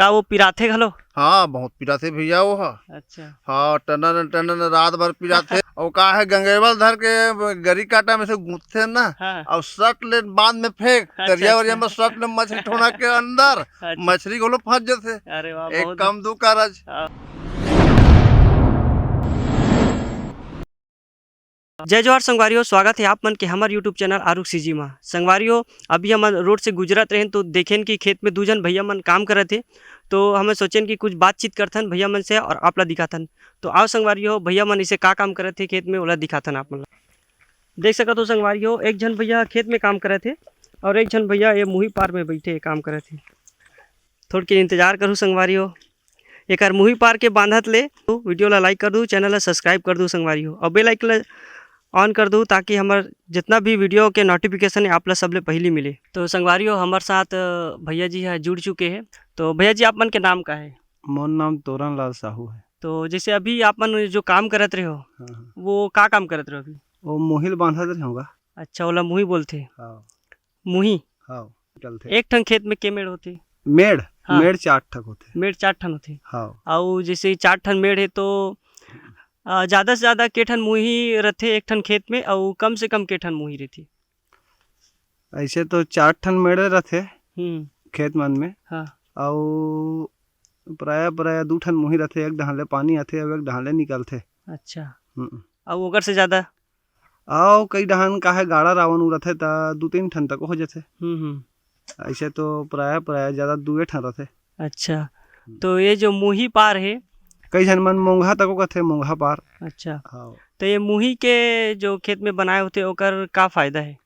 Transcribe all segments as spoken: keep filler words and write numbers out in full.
का वो पिराथे घलो? हाँ, बहुत पिराथे भैया वो ह। अच्छा। हाँ, टनन टनन रात भर पिराथे। अउ का हे, गंगेरवा ल धर के गरी काटा में से गूंथथे ना, हाँ। अउ सट ले बांध में फेंक, अच्छा, तरिया वरिया अच्छा। में सट ले मछरी ठोना के अंदर, अच्छा। मछरी घलो फंस जथे। अरे वाह, एक बहुत काम दू कारज। हाँ। जय जोहार संगवारी हो, स्वागत हे आप मन के हमर YouTube चैनल आरुग सीजी मा। संगवारी हो, अभी हमन रोड से गुजरत रहेन तो देखेन कि खेत में दू झन भैया मन काम करत हे, तो हमन सोचेन कि कुछ बातचीत करथन भैया मन से और आप ला दिखाथन। तो आओ संगवारी हो, भैया मन इसे का काम करत हे खेत में, ओला दिखाथन आप मन ला। देख सकत हो संगवारी हो, एक झन भैया खेत में काम करत हे और एक झन भैया ये मुही पार में बैठे काम करत हे। थोड़किन इंतजार करहू संगवारी हो। एकर मुही पार के बांधत ले तो वीडियो ला like कर दू, चैनल ला subscribe कर दू संगवारी हो, और bell icon ला on कर दू, ताकि हमर जितना भी वीडियो के notification है आप ला सबले पहली मिले। तो संगवारी हो, हमर साथ, अ, भैया जी है जुड़ चुके हैं। तो भैया जी, आप मन के नाम का है? मोर नाम तोरन लाल साहू है। तो जैसे अभी आप मन जो काम करत रहे हो, हाँ, हाँ। वो का काम करत रहे हो अभी? वो मुही ल बांधत रहे होगा। अच्छा, ओला मुही बोलथे। हाँ। मुही? हाँ, चलथे। एक ठन खेत में के मेड़ होथे? मेड़? हाँ। मेड़ चार ठक होथे। मेड़ चार ठन होथे। हाँ। अउ जैसे चार ठन मेड़ हे तो, अ, ज्यादा से ज्यादा के ठन मुही रथे एक ठन खेत में, अउ कम से कम के ठन मुही रथे? ऐसे तो चार ठन मेड़ रथे हम्म। खेत मन में। हाँ। अउ प्रायः, प्रायः दू ठन मुही रथे, एक डहान ले पानी आथे अउ एक डहान ले निकलथे। अच्छा। हम्म। अउ ओकर से ज्यादा? अउ कई डहान का हे, गाड़ा रावन उ रथे त दू तीन ठन तक हो जथे। हम्म, हम्म। ऐसे तो प्रायः, प्रायः ज्यादा दुए ठन रथे। अच्छा, हम्म। तो ये जो मुही पार हे? कई झन मन मोंघा तको कथे, मोंघा पार। अच्छा। हाँ। तो ये मुही के जो खेत में बनाए होथे, ओकर का फायदा हे?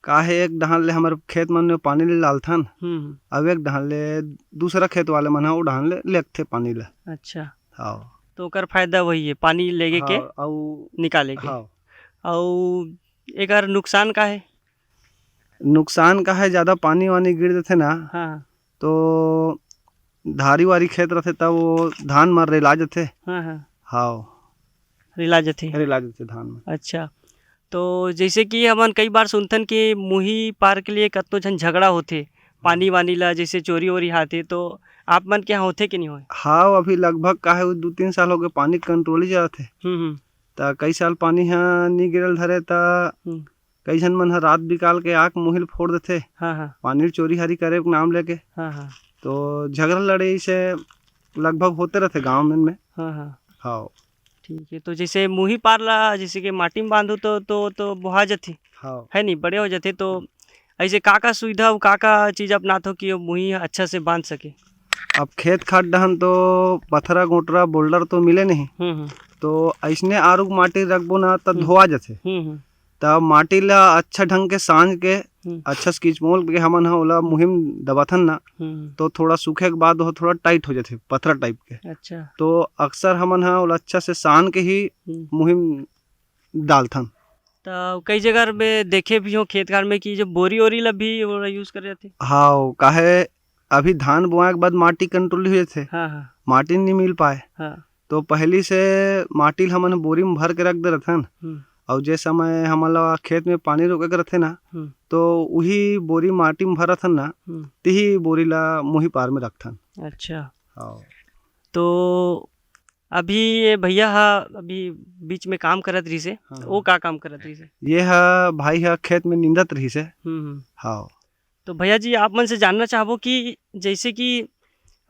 का हे, एक डहान ले हमर खेत मन में पानी ले डालथन, हम्म, हम्म। अउ एक डहान ले दूसरा खेत वाले मन ह ओ डहान ले लेगथे पानी ला। अच्छा। हाँ। तो ओकर फायदा वही हे, पानी लेगे के हाँ, अउ निकाले के। हाँ। अउ एकर नुकसान का हे? नुकसान का हे, ज्यादा पानी वानी गिर देथे ना, हाँ, हाँ। तो धारी वारी खेत रथे, तब वो धान म रेला जथे। हाँ, हाँ। हाँ। रेला जथे। रेला जथे धान म। अच्छा, तो जैसे कि हमन कई बार सुनथन कि मुही पार के लिए कतनो झन झगड़ा होथे, पानी हम्म। वानी ला, जैसे चोरी वोरी हाथे, तो आप मन के यहाँ होथे कि नहीं होय? हाँ, अभी लगभग का हे, वो दू तीन साल हो गए, पानी कंट्रोल ही जाथे। हम्म, हम्म। त कई साल पानी ह नी गिरल धरे, त हम्म। कई झन मन ह रात बिकाल के आके मुही ल फोड़ देथे। हाँ, हाँ। पानी ल चोरी हारी करे के नाम लेके। हाँ, हाँ। तो झगड़ा लड़ाई से लगभग होते रथे गाँव मन में। हाँ, हाँ। हाँ। ठीक है, तो जैसे मुही पार ला, जैसे कि माटी में बांधो तो, तो, तो बोहा जथे। हाँ। है नी, बड़े हो जथे। तो ऐसे का का सुविधा अउ का का चीज अपनाथो कि वो मुही अच्छा से बांध सके? अब खेत खार डहन तो पथरा गोटरा बोल्डर तो मिले नहीं। हम्म, हम्म। तो ऐसने आरुग माटी रखबो ना, त हम्म। धोआ जथे। हम्म, हम्म। त माटी ला अच्छा ढंग के सांज के, हम्म। अच्छा से किचमोल के हमन ह ओला मुही म दबाथन ना, हम्म। तो थोड़ा सूखे के बाद वो थोड़ा टाइट हो जाथे, पथरा टाइप के। अच्छा। तो अक्सर हमन ह ओला अच्छा से सान के ही हम्म। मुही म डालथन। त कई जगह में देखे भी हो खेत खार में कि जो बोरी ओरी ला भी ओला यूज़ करे जाथे। हाँ, काहे अभी धान बोआए के बाद माटी कंट्रोल हो जाथे, हाँ, हाँ। माटी नहीं मिल पाए। हाँ। तो पहली से माटी ल हमन बोरी में भर के रख दे रथन, हम्म। अउ जे समय हमन ला खेत में पानी रोके के रथे ना, हम्म। तो उही बोरी माटी में भरथन ना, हम्म। तिही बोरी ला मुही पार में रखथन। अच्छा। हाँ। तो अभी ये भैया हा अभी बीच में काम करत रहिसे, हाँ, वो हाँ। का काम करत रहिसे? ये हा भाई हा खेत में निंदत रहिसे। हम्म, हम्म। हाँ। तो भैया जी, आप मन से जानना चाहबो कि जैसे कि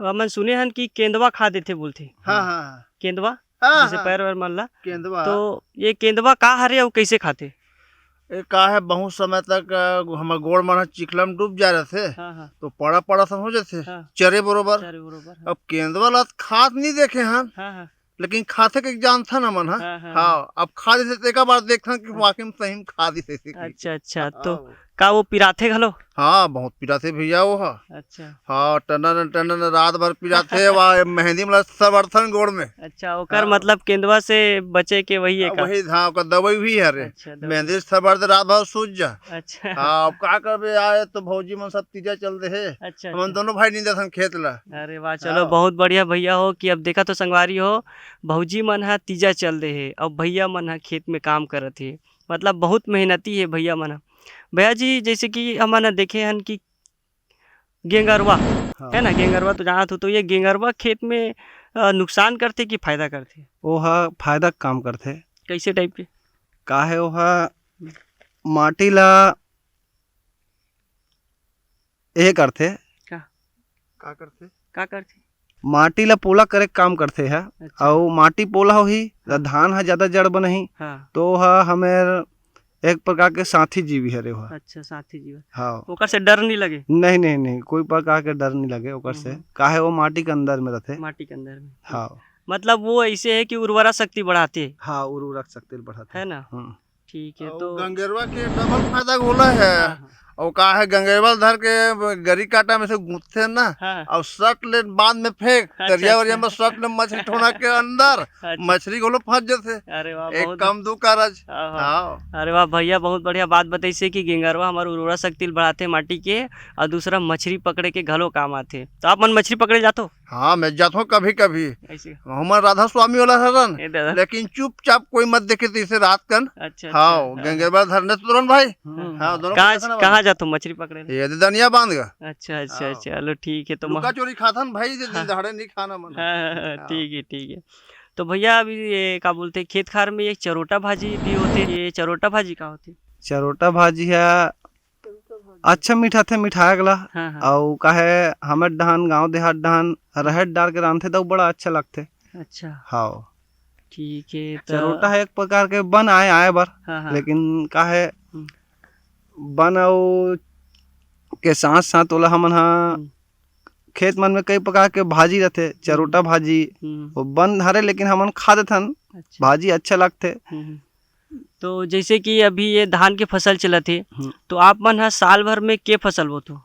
हमन सुने हन कि केंदवा खा देथे बोलथे। हाँ, हाँ, हाँ। केंदवा, हाँ, जैसे हाँ। पैर वैर मन ला। केंदवा। तो ये केंदवा का हरे अउ कैसे खाथे? ये का हे, बहुत समय तक, अ, हमर गोड़ मन ह चिखला म डूब जा रथे, हाँ, हाँ। तो पड़ा पड़ा सन हो जथे, हाँ। चरे बरोबर। चरे बरोबर, हाँ। अब केंदवा ला खात नहीं देखे हन, हाँ, हाँ। लेकिन खाथे के जानथन हमन ह। हाँ, हाँ, हाँ, हाँ। अब खा देथे, तेकर बाद देखथन कि हाँ। वाकई में सही में खा देथे कि अच्छा, अच्छा, तो हाँ। का वो पिराथे घलो? हाँ, बहुत पिराथे भैया वो ह। अच्छा। हाँ, टनन टनन रात भर पिराथे, वा मेहंदी मला सबरथन गोड़ में। अच्छा, ओकर हाँ। मतलब केंदवा से बचे के वही है हाँ, का? वही, हाँ, ओकर दवाई भी हरे। अच्छा, दवाई। मेहंदी सबरथे रात भर सूज जा। अच्छा। हाँ, अब का करबे, आए तो भौजी मन सब तीजा चल दे हे। अच्छा, हमन अच्छा। दोनों भाई निंदत हन खेत ला। अरे वाह, चलो हाँ। बहुत बढ़िया भैया हो कि अब देखा तो संगवारी हो, भौजी मन ह तीजा चल दे हे, अब भैया मन ह खेत में काम करत हे, मतलब बहुत मेहनती हे भैया मन ह। भैया जी, जैसे कि हमन ह देखे हन कि गेंगरवा, हाँ। है ना, गेंगरवा तो जानत हो, तो ये गेंगरवा खेत में, अ, नुकसान करथे कि फायदा करथे? ओहा फायदा के काम करथे। कैसे टाइप के? का है, ओहा माटी ला ए करथे। का? का करथे? का करथे? माटी ला पोला करे के काम करथे ह। अच्छा। अउ माटी पोला होही, त हाँ। धान ह ज्यादा जड़ बनही। हाँ। तो ओह हमेर एक प्रकार के साथी जीवी हरे ओह। अच्छा, साथी जीव। हाँ। ओकर से डर नहीं लगे? नहीं, नहीं, नहीं, कोई प्रकार के डर नहीं लगे ओकर से। हम्म। काहे, वो माटी के अंदर में रथे। माटी के अंदर में। हाँ। मतलब, वो ऐसे है कि उर्वरा शक्ति बढ़ाते। हाँ, उर्वरक शक्ति बढ़ाते। है ना? हम्म। ठीक है, अउ तो गंगेरवा के डबल फायदा होला है। हाँ, हाँ। अउ का है, गंगेरवा धर के गरी काटा में से गूंथथे ना, हाँ। अउ सट ले बाद में फेंक, अच्छा, तरिया वरिया अच्छा। में सट ले मछली ठोना के अंदर, अच्छा। मछली घलो फंस जथे। अरे वाह, एक बहुत काम दू कारज। हाँ, हाँ। हाँ। अरे वाह भैया, बहुत बढ़िया बात बताइसे कि गेंगरवा हमार उर्वरा शक्ति ल बढ़ाथे माटी के, अउ दूसरा मछली पकड़े के घलो काम आथे। तो आप मन मछली पकड़े जाथो? हाँ, मैं जाथों कभी-कभी। ऐसे? हमर राधा स्वामी वाला हरन, ए दादा। लेकिन चुपचाप कोई मत देखे तइसे रात कन। अच्छा, हाँ, अच्छा, हाँ। गंगेरवा धरने तुरंत भाई। हम्म। हाँ, दोनों कहाँ, को देखना कहाँ बा। जाथो मछली पकड़े ले? ये दे दनिया बांध गा। अच्छा, अच्छा, हाँ। चलो ठीक है, तो लुका मह- चोरी खाथन भाई, जे दिन हाँ। दहाड़े नहीं खाना मन। हाँ, हाँ, हाँ, हाँ। ठीक है, ठीक है। तो भैया, अभी ये का बोलते हैं, खेत खार में एक चरोटा भाजी भी होते, ये चरोटा भाजी का होते? चरोटा भाजी है, अच्छा मिठाथे, मिठाए गला। हाँ, हाँ। अउ काहे, हमर डहान, गांव देहात डहान, रहर डार के रांधथे, त बड़ा अच्छा लगथे। अच्छा। हाँ। ठीक है, त चरोटा है एक प्रकार के बन आए, आए बर, हाँ, हाँ। लेकिन काहे, हम्म। बन अउ के साथ साथ ओला हमन हा हम्म। खेत मन में कई प्रकार के भाजी रथे, चरोटा हम्म। भाजी, हम्म। वो बन हरे, लेकिन हमन खा देथन, अच्छा। भाजी अच्छा लगथे। हम्म। तो जैसे कि अभी ये धान के फसल चलत हे, हम्म। तो आप मन ह साल भर में के फसल बोथो?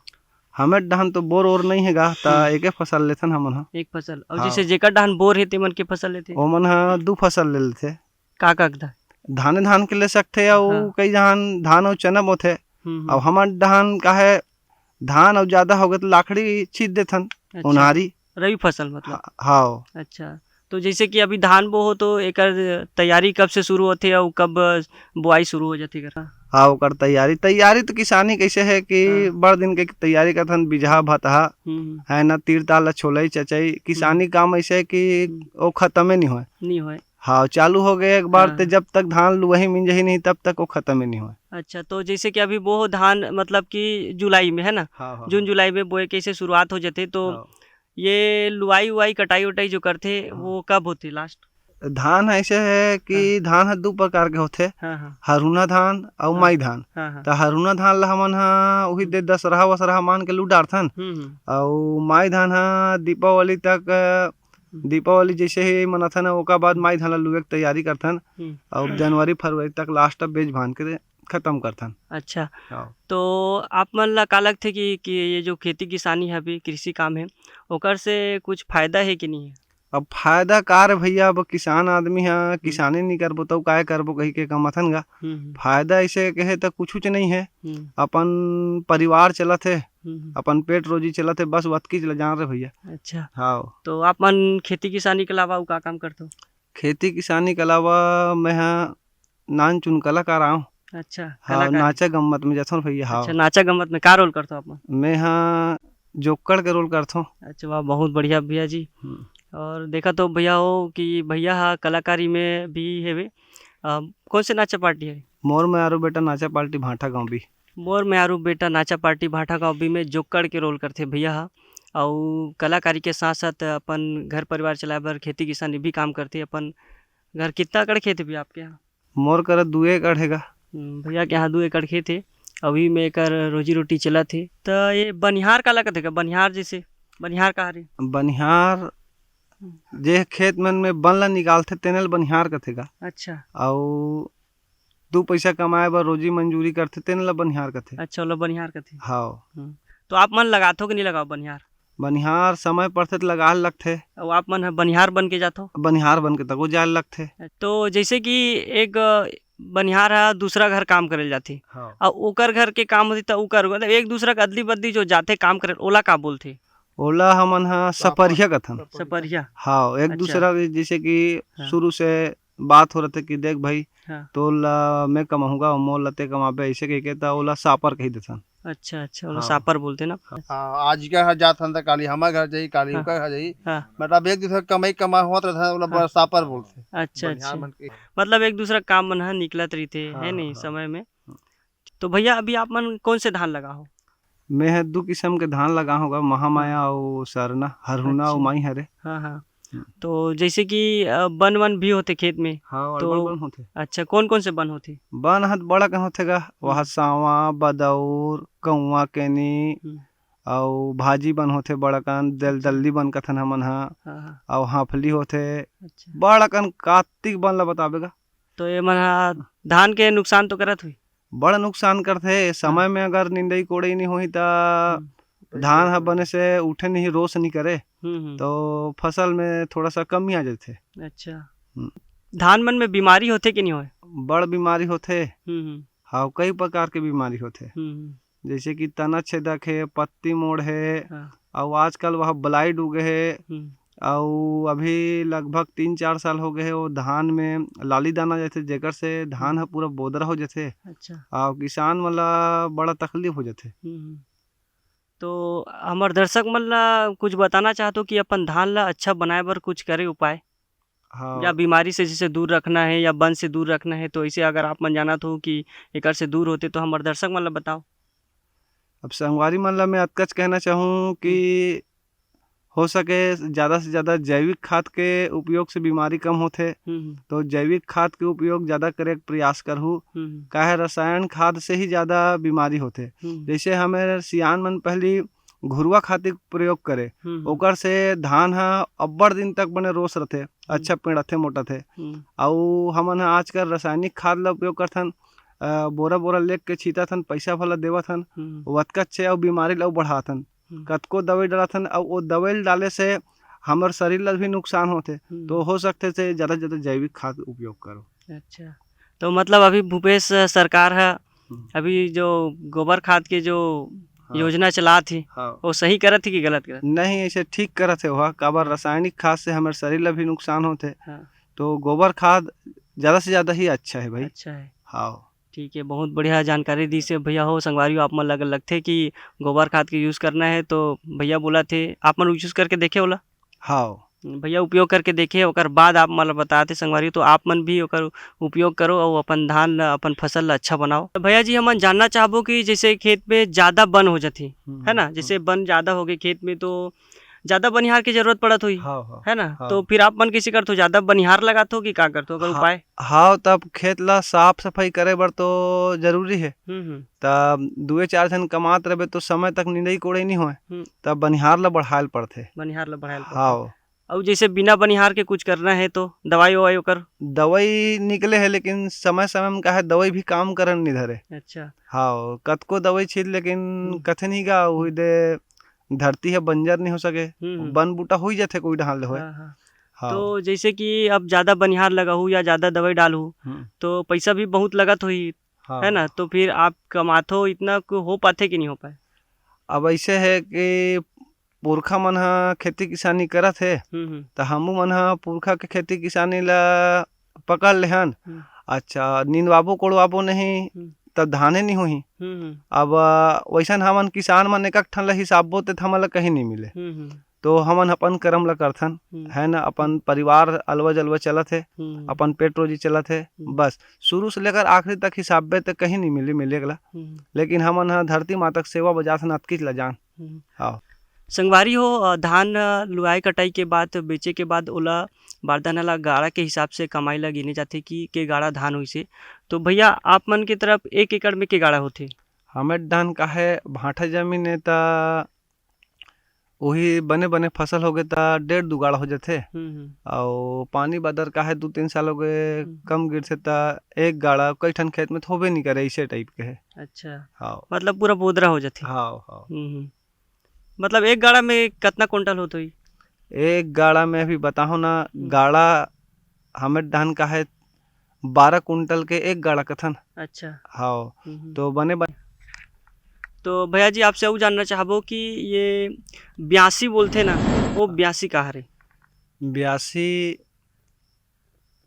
हमर डहान तो बोर ओर नहीं हे गा, त हम्म। एके फसल लेथन हमन ह। एक फसल। अउ हाँ। जैसे जेकर डहान बोर हे, तेमन के फसल लेथे? ओमन ह दू फसल ले लेथे। का का के धा-? धाने धान के ले सकथे, अउ हाँ। कई जहान धान अउ चना बोथे। हम्म, हम्म। अउ हमर डहान का है, धान अउ ज्यादा हो गए त लाखड़ी छींच देथन, अच्छा। ओन्हारी। रबी फसल मतलब? हा-, हाव। अच्छा, तो जैसे कि अभी धान बोहो, तो एकर तैयारी कब से शुरू होथे अउ कब बुआई शुरू हो जाथे एकर? हाँ, ओकर तैयारी, तैयारी तो किसानी कैसे है कि हाँ। बड़ दिन के तैयारी करथन, बिजहा भतहा, हम्म, हम्म। है ना, तीर ताल ला छोलई चचई, किसानी हम्म। काम ऐसे है कि हम्म। वो खत्मे नहीं होय। नहीं होय। हाँ, चालू हो गए एक बार, हाँ। ते जब तक धान लुवही मिंजही नहीं, तब तक वो खत्म ही नहीं होय। अच्छा, तो जैसे कि अभी बोहो धान, मतलब कि जुलाई में, है ना? हाँ, हाँ, जून हाँ। जुलाई में बोए के से शुरुआत हो जाथे, तो हाँ। ये लुआई उआई, कटाई उटाई जो करथे, हाँ। वो कब होथे last? धान ह ऐसे है कि हाँ। धान ह दू प्रकार के होथे, हाँ, हाँ। हरुना धान अउ हाँ। माई धान। हाँ, हाँ। त हरुना धान ला हमन ह उही हम्म। दे दसरहा वसरहा मान के लू डारथन, हम्म, हम्म। अउ माई धान ह दीपावली तक, हम्म। दीपावली जैसे ही मनाथन, ओकर बाद हम्म। माई धान ला लुए के तैयारी करथन, हम्म। अउ जनवरी फरवरी तक last बेच भान के खत्म करथन। अच्छा, हाँ। तो आप मन ला का लगथे कि, कि ये जो खेती किसानी हवे, कृषि काम है, ओकर से कुछ फायदा है कि नहीं है? अब फायदा का रे भैया, अब किसान आदमी ह, हम्म। किसानी नहीं करबो त काय करबो कही के कमाथन गा। हम्म, हम्म। फायदा ऐसे कहे त कुछुच नहीं है। हम्म। अपन परिवार चलत हे, हम्म, हम्म। अपन पेट रोजी चलत हे, बस वतकीच ल जान रे भैया। अच्छा। हाँ। तो आप मन खेती किसानी के अलावा अउ का काम करथो? खेती किसानी के अलावा मैं ह नान चुन कलाकार आंव। अच्छा, हाँ, कलाकार। नाचा गम्मत में जाथन भैया, हाँ। अच्छा, नाचा गम्मत में का role करथो आप मन? मैं ह जोक्कड़ के role करथों। अच्छा, वाह, बहुत बढ़िया भैया जी। हम्म। और देखा तो भैया हो कि भैया हा कलाकारी में भी हेवे। अ, कौन से नाचा party है? मोर मयारू बेटा नाचा party भांठा गांव भी। मोर मयारू बेटा नाचा party भांठा गांव भी में जोक्कड़ के role करथे भैया हा। अउ कलाकारी के साथ-साथ अपन घर परिवार चलाए बर खेती किसानी भी काम करथे। अपन घर कितना एकड़ खेत हे भैया आपके यहाँ? मोर करा दू एकड़ हे गा। हम्म, भैया के यहाँ दू एकड़ खेत हे, अभी में एकर रोजी रोटी चलत हे। त ये बनिहार काला कथे गा? बनिहार जैसे, बनिहार का हरे? बनिहार हम्म। जे खेत मन में बन ला निकालथे, तेने ल बनिहार कथे गा। अच्छा। अउ दू पैसा कमाए बर रोजी मंजूरी करथे, तेने ल बनिहार कथे। अच्छा, ओला बनिहार कथे। हाव। हम्म। तो आप मन लगाथो कि नहीं लगाओ बनिहार? बनिहार समय पड़थे त लगाए ल लगथे। अउ आप मन ह बनिहार बन के जाथो? बनिहार बन के तको जाए ल लगथे। तो जैसे कि एक बनिहार ह दूसरा घर काम करे ल जाथे, हाँ। अउ ओकर घर के काम होथे त ओकर, मतलब एक दूसरा के अदली बदली जो जाथे काम करे ल, ओला का बोलथे? ओला हमन ह सपरिया कथन। सपरिया। हाँ, एक अच्छा। दूसरा के जैसे कि हाँ। शुरू से बात हो रथे कि देख भाई, हाँ। तोला मैं कमाहूँगा, मोर ला ते कमाबे, ऐसे कहिके त ओला सापर कही देथन। अच्छा, अच्छा, ओला हाँ। सापर बोलथे ना? हाँ, आज का घर जात हन त काली हमर घर जाही, काली हाँ। ओकर घर जाही। हाँ। मतलब एक दूसरे के कमाई कमा होत रहत हे, ओला हाँ। बस सापर बोलथे। अच्छा, बनिहार अच्छा। मन के। मतलब एक दूसरा काम मन ह निकलत रहिथे, हाँ, है नहीं, हाँ। समय में। हम्म। तो भैया, अभी आप मन कौन से धान लगा हो? मैं ह दू किसम के धान लगा हों गा, महामाया हाँ। अउ सरना, हरहुना अउ अच्छा। माई हरे। हाँ, हाँ। हम्म। तो जैसे कि, अ, बन वन भी होथे खेत में, हाँ, तो अड़बड़ बन होथे। अच्छा, कौन कौन से बन होथे? बन ह त बड़ा कन होथे गा, हम्म। वह सांवा, बदौर, कौवा केनी, हम्म। अउ भाजी बन होथे बड़ा कन, दल-, अच्छा। दल्ली बन कथन हमन ह, हाँ, हाँ। अउ हाफली होथे। अच्छा। बड़ा कन कातिक बन ला बताबे गा। तो ये मन ह धान के नुकसान तो करत हुई? बड़ा नुकसान करथे। समय हाँ। में अगर निंदई कोड़ई नहीं होही त हम्म। धान ह बने से उठे नहीं, रोस नहीं करे, हम्म, हम्म। तो फसल में थोड़ा सा कमी आ जाथे। अच्छा। हम्म। धान मन में बीमारी होथे कि नहीं होय? बड़ बीमारी होथे। हम्म, हम्म। हाँ, कई प्रकार के बीमारी होथे। हम्म, हम्म। जैसे कि तना छेदक हे, पत्ती मोड़ हे, हाँ। अउ आजकल वह blight उगे हे, हम्म। अउ अभी लगभग तीन चार साल हो गए हे, वो धान में लाली दाना जैसे, जेकर से धान ह हम्म। पूरा बोदरा हो जाथे। अच्छा। अउ किसान मन ला बड़ा तकलीफ हो जाथे। हम्म, हम्म। तो हमर दर्शक मन ला कुछ बताना चाहत हो कि अपन धान ला अच्छा बनाए बर कुछ करे उपाय? हाँ। या बीमारी से जैसे दूर रखना है या बन से दूर रखना है, तो ऐसे अगर आप मन जानत हो कि एकर से दूर होते, तो हमर दर्शक मन ला बताओ। अब संगवारी मन ला मैं अतकच कहना चाहूँ कि हम्म। हो सके ज्यादा से ज्यादा जैविक खाद के उपयोग से बीमारी कम होथे। हम्म, हम्म। तो जैविक खाद के उपयोग ज्यादा करे के प्रयास करहु, हम्म, हम्म। काहे रसायन खाद से ही ज्यादा बीमारी होथे। हम्म। जैसे हमें सियान मन पहली घुरुवा खाद के प्रयोग करे, हम्म, हम्म। ओकर से धान ह अब्बड़ दिन तक बने रोस रथे, हम्म। अच्छा पेड़थे, मोटाथे। हम्म। अउ हमन ह आजकल रासायनिक खाद ला उपयोग करथन, अ, बोरा बोरा लेग के छींटत हन, पैसा भला देवत हन, हम्म। वो अतका अच्छे अउ बीमारी ला अउ बढ़ात हन। हम्म। कतको दवाई डालत हन, अउ वो दवाई डाले से हमर शरीर ला भी नुकसान होथे। हम्म। तो हो सकथे से ज्यादा से ज्यादा जैविक खाद उपयोग करो। अच्छा, तो मतलब अभी भूपेश सरकार ह हम्म। अभी जो गोबर खाद के जो हाँ। योजना चलात हे, हाँ। वो सही करत हे कि गलत करत? नहीं, ऐसे ठीक करत हे वह, काबर हाँ। रासायनिक खाद से हमर शरीर ला भी नुकसान होथे। हाँ। तो गोबर खाद ज्यादा से ज्यादा ही अच्छा है भाई। अच्छा है। हाँ। ठीक है, बहुत बढ़िया जानकारी दिस हे भैया हो। संगवारी हो, आप मन लग-, लगथे कि गोबर खाद के use करना है, तो भैया बोलत हे, आप मन use करके देखे ओला? हाँ। भैया उपयोग करके देखे, ओकर बाद आप मन ला बताथे संगवारी हो, तो आप मन भी ओकर उपयोग करो अउ अपन धान ला, अपन फसल ला अच्छा बनाओ। तो भैया जी, हमन जानना चाहबो कि जैसे खेत में ज्यादा बन हो जाथे, हम्म, है ना, हम्म। जैसे बन ज्यादा हो गए खेत में, तो ज्यादा बनिहार के जरूरत पड़त होही, हाँ, हाँ, है ना? हाँ। तो फिर आप मन कैसे करथो, ज्यादा बनिहार लगाथो कि का करथो, अगर हाँ, उपाय? हाँ, तब खेत ला साफ सफाई करे बर तो जरूरी है। हम्म, हम्म। तब दुए चार झन कमात रहबे तो समय तक निंदई कोड़ई नहीं होय, हम्म। तब बनिहार ला बढ़ाए ल पड़थे। बनिहार ला बढ़ाए ल पड़थे। हाँ। अउ जैसे बिना बनिहार के कुछ करना है तो दवाई ववाई ओकर? दवाई निकले है, लेकिन समय समय में का है, दवाई भी काम करन नहीं धरे। अच्छा। हाँ, कतको दवाई छीट, लेकिन हम्म। कथे नहीं गा, वही हम्म। दे धरती ह बंजर नहीं हो सके, हम्म, हम्म। बन बूटा हो ही जाथे कोई डहार ले होय। हाँ, हाँ। हाँ। तो जैसे कि अब ज्यादा बनिहार लगाहू या ज्यादा दवाई डालहू, हम्म। तो पैसा भी बहुत लगत होही, हाँ। है ना? तो फिर आप कमाथो इतना को हो पाथे कि नहीं हो पाए? अब ऐसे है कि पुरखा मन ह खेती किसानी करत हे, हम्म, हम्म। त हमू मन ह पुरखा के खेती किसानी ला पकड़ लेहन। हम्म। अच्छा, निंदवाबो कोड़वाबो नहीं, हम्म। त धाने नहीं होही। हम्म, हम्म। अब, अ, वैसन हमन किसान मन एक एक ठन ला हिसाबबो ते हमन ला कहीं नहीं मिले। हम्म, हम्म। तो हमन अपन करम ला करथन, हम्म। है ना, अपन हम्म। परिवार अलवा जलवा चलत हे, हम्म। अपन पेट रोजी चलत हे, हम्म। बस। शुरू से लेकर आखिरी तक हिसाबबे ते कहीं नहीं मिले, मिले ला। हम्म। लेकिन हमन ह धरती माता के सेवा बजाथन, अतकीच ला जान। हम्म। हाँ। संगवारी हो, अ, धान, अ, लुआई कटाई के बाद, बेचे के बाद ओला बारदाना ला गाड़ा के हिसाब से कमाई ला गिने जाथे कि के गाड़ा धान होइसे। तो भैया, आप मन के तरफ एक एकड़ में के गाड़ा होथे? हमें धान का है, भांठा जमीन है त उही बने बने फसल होगे त डेढ़ दू गाड़ा हो जाथे। हम्म, हम्म। अउ पानी बादर का है, दू तीन साल होगे हम्म। कम गिरथे त एक गाड़ा, कई ठन खेत में त होबे नहीं करे, ऐसे type के है। अच्छा। हाँ। मतलब पूरा बोदरा हो जाथे। हाँ, हाँ। हम्म, हम्म। मतलब एक गाड़ा में कतना कुंटल होत होही? एक गाड़ा में अभी बताहो ना, हम्म। गाड़ा हमें धान का है बारह कुंटल के एक गाड़ा कथन। अच्छा। हाँ। हम्म। तो बने बन- तो भैया जी, आपसे अउ जानना चाहबो कि ये ब्यासी बोलथे ना, वो हाँ। ब्यासी का हरे? ब्यासी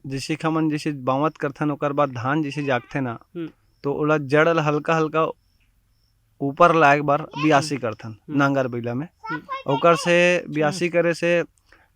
जैसे कि हमन जैसे बावत करथन, ओकर बाद धान जैसे जागथे ना, हम्म। तो ओला जड़ ल हल्का हल्का ऊपर लाए बर बियासी करथन हम्म। नांगर बइला में। हम्म। ओकर से बियासी करे से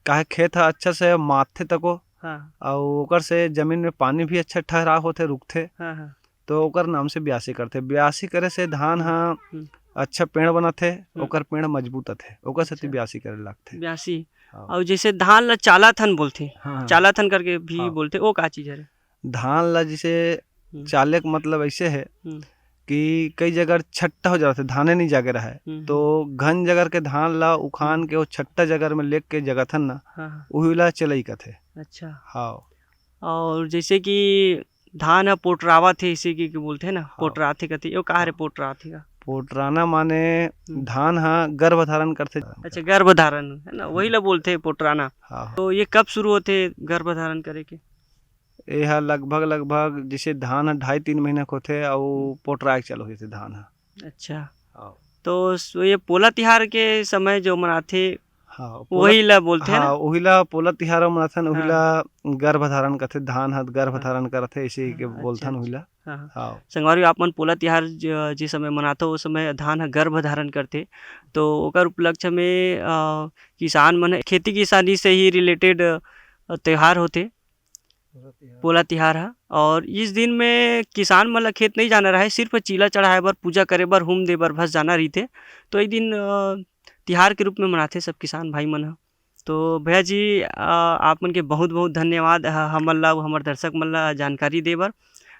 काहे खेत ह अच्छा से मातथे तको, हाँ। अउ ओकर से जमीन में पानी भी अच्छा ठहराव होथे, रुकथे, हाँ, हाँ। तो ओकर नाम से बियासी करथे। बियासी करे से धान ह हम्म। अच्छा पेड़ बनथे, हम्म। ओकर पेड़ मजबूत आथे, ओकर सेती अच्छा। बियासी करे लागथे। बियासी। हाँ। अउ जइसे धान ला चालाथन बोलथे, हाँ, हाँ। चालाथन करके भी हाँ। बोलथे, वो का चीज हरे? धान ला जइसे हम्म। चाले के मतलब अइसे हे हम्म। कि कई जगह छट्टा हो जाथे, धाने नइ जागे रहय, हम्म, तो घन जगह के धान ला उखान हम्म। के वो छट्टा जगह में लेग के जगाथन ना, हाँ, हाँ। उही ला चलई कथे। अच्छा। हाँ। अउ जइसे कि धान ह पोटरावत हे, इसे के, के बोलथे ना, हाँ। पोटराथे कथे, वो का हरे हाँ। पोटराथे का? पोटराना माने हम्म। धान ह गर्भ धारण करथे। अच्छा, गर्भ धारण, है ना, वही ला बोलथे पोटराना। हाँ, हाँ। तो ये कब शुरू होथे गर्भ धारण करे के? ए ह लगभग, लगभग जइसे धान ह ढाई तीन महीना के होथे अउ हम्म। पोटराए के चालू होथे धान ह। अच्छा। हाँ। तो स-, ये पोला तिहार के समय जो मनाथे, हाँ, पोला वही ला बोलथे ना? हाँ, उही ला पोला तिहार मनाथन, उही हाँ। ला गर्भ धारण कथे, धान ह गर्भ हाँ। धारण करथे, अइसे के हाँ, बोलथन अच्छा, उही ला। अच्छा। हाँ, हाँ। हाँ। संगवारी, आप मन पोला तिहार ज-, जे समय मनाथो, ओ समय धान ह गर्भ धारण करथे, तो ओकर उपलक्ष्य में, अ, किसान मन खेती किसानी से ही related, अ, त्योहार होथे। पोला तिहार ह। और इस दिन में किसान मन ल खेत नइ जाना रहय, सिर्फ चीला चढ़ाए बर, पूजा करे बर, होम दे बर बस जाना रहिथे। तो एक दिन, अ, तिहार के रूप में मनाथे सब किसान भाई मन ह। तो भैया जी, अ, आप मन के बहुत-बहुत धन्यवाद, ह-, हमन ला अउ हमर दर्शक मन ला जानकारी दे बर।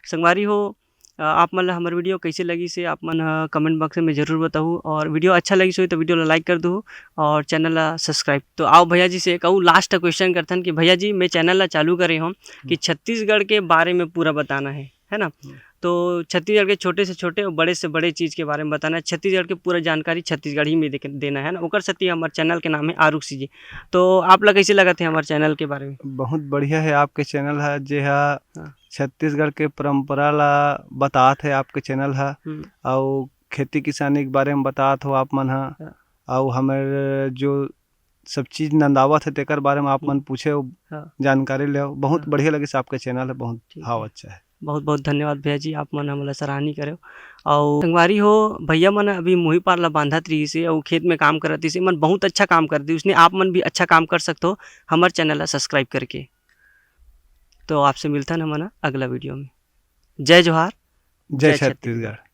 संगवारी हो, अ, आप मन ला हमर video कइसे लगिस हे, आप मन ह comment box में जरूर बताहू, और video अच्छा लगिस होही तो video ला like कर दूहू और channel ला subscribe। तो आओ भैया जी से एक अउ last question करथन कि भैया जी, मैं channel ला चालू करे हूँ कि हम्म। छत्तीसगढ़ के बारे में पूरा बताना है, है ना? हम्म। तो छत्तीसगढ़ के छोटे से छोटे और बड़े से बड़े चीज के बारे में बताना है, छत्तीसगढ़ के पूरा जानकारी छत्तीसगढ़ी में देके, देना है ना, ओकर सेती हमर channel के नाम है आरुग सीजी। तो आप ला कइसे लगत है हमर channel के बारे में? बहुत बढ़िया है आपके channel है, जे हा हाँ। छत्तीसगढ़ के परंपरा ला बतात हे आपके channel ह, हम्म। अउ खेती किसानी के बारे में बतात हो आप मन ह, हाँ। अउ हमर जो सब चीज नंदावत हे तेकर बारे में आप मन हम्म। पूछे हो, हाँ। जानकारी ले हो। बहुत हाँ। बढ़िया लगिस आपके channel ह, बहुत ठीक भाव है। अच्छा है। बहुत बहुत धन्यवाद भैया जी, आप मन हमला सराहनीय करे हो। अउ संगवारी हो, भैया मन अभी मुही पार ला बांधत रहिस हे अउ खेत में काम करत रहिस हे, मन बहुत अच्छा काम करत रहिस, उसने आप मन भी अच्छा काम कर सकत हो हमर channel ला subscribe करके। तो आपसे मिलथन हमन ह अगला video में। जय जोहार, जय जय छत्तीसगढ़। छत्तीसगढ़।